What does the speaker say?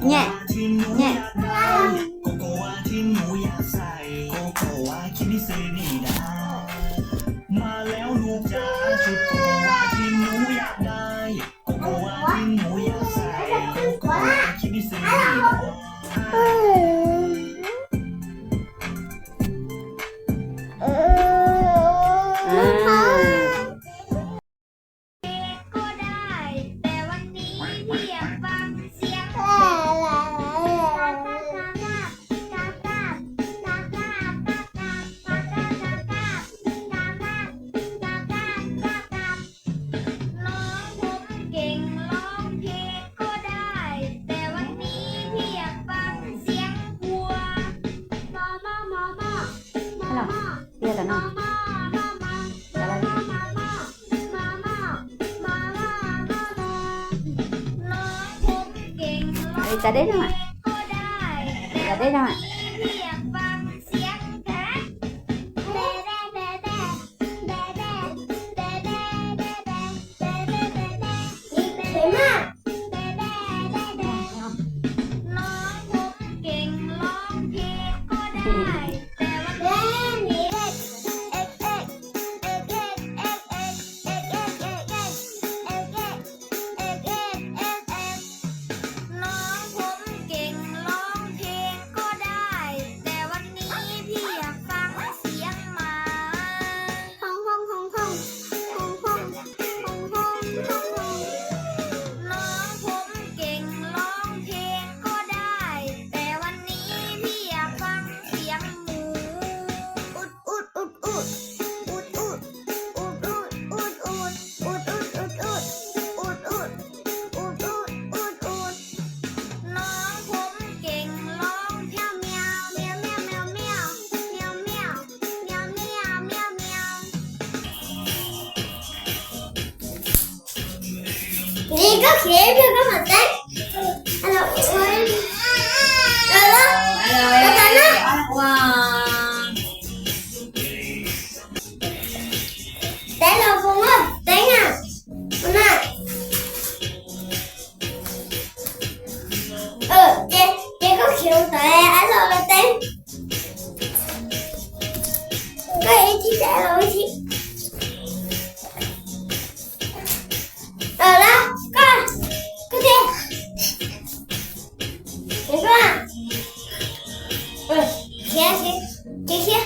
Nyiam, nyiam. Tsa deb no, tsa deb no. Koj khiav ib pliag koj mam teeb. Teeb los Foom, teeb na. Ces koj khiav mus tod, ab los teeb. Koj ib thib, ab los ib thib. Los, koj, koj thiab. Ces koj, khiav, khiav, khiav.